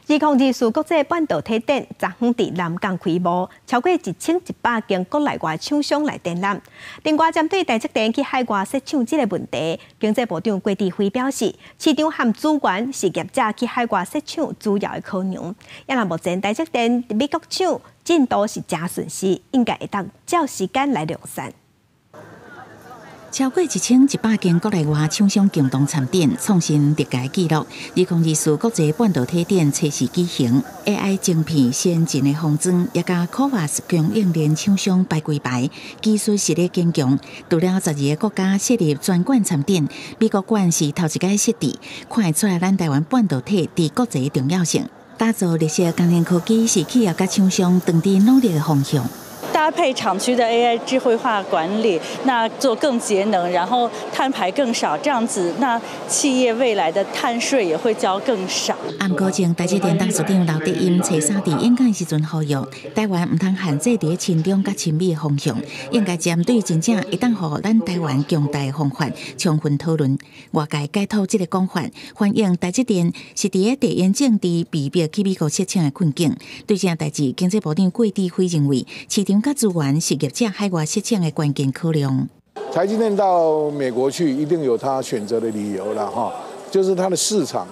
2024國際半導體展昨昏佇南港開幕，超過1100間國內外廠商來展覽。另外，針對台積電去海外設廠這个問題，經濟部長郭智輝表示，市場和資源是業者去海外設廠主要的考量。也若目前台積電佇美國廠進度是誠順勢，應該會當照時間來量產。超過1100間國內外廠商共同參展，創新歷屆紀錄。2024國際半導體展測試舉行，AI 晶片先進的封裝，也佮 CoWoS 供應鏈廠商排規排，技術實力堅強。除了12個國家設立專館參展，美國館是頭一擺設置，看會出來咱台灣半導體佇國際重要性。打造綠色工程科技是企業佮廠商長期努力的方向。搭配廠區的 AI 智慧化管理，那做更節能，然後碳排更少，這樣子，那企業未來的碳稅也會交更少。毋過前台積電董事長劉德音初三佇演講時陣呼籲，台灣毋通限制佇親中佮親美的方向，應該針對真正會當予咱台灣強大的方法，充分討論。外界解讀這个講法，反映台積電是佇咧地緣政治被迫去美國設廠的困境。對這代誌，經濟部長郭智輝認為，市場佮資源是業者海外設廠的關鍵考量。台積電到美國去，一定有他選擇的理由了哈，就是它的市場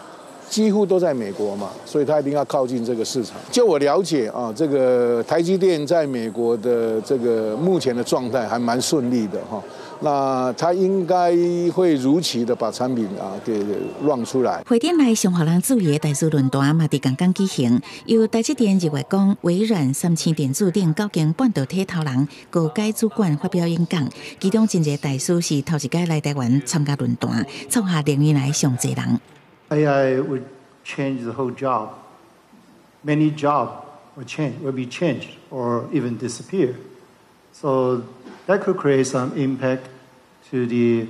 幾乎都在美國嘛，所以他一定要靠近這個市場。就我了解啊，這個台積電在美國的這個目前的狀態還蠻順利的哈。那他應該會如期的把產品啊給 run 出來。會展內上予人注意的大師論壇嘛，佇仝工舉行，由台積電、日月光、微軟、三星電子等九間半導體頭人高階主管發表演講，其中真濟大師是頭一擺來台灣參加論壇，創下歷年來上濟人。 AI would change the whole job. Many jobs will change, will be changed or even disappear. So that could create some impact to the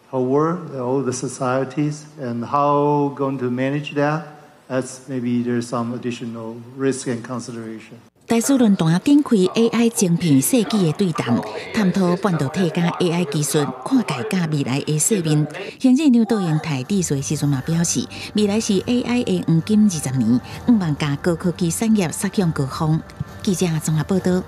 whole world, all the societies, and how going to manage that? That's maybe there's some additional risk and consideration. 大師論壇展開 AI 晶片世紀的對談，探討半導體佮 AI 技術跨界佮未來的世面。行政院長杜英泰致辭時陣嘛表示，未來是 AI 的黃金20年，向望共高科技產業殺向高峰。記者綜合報道。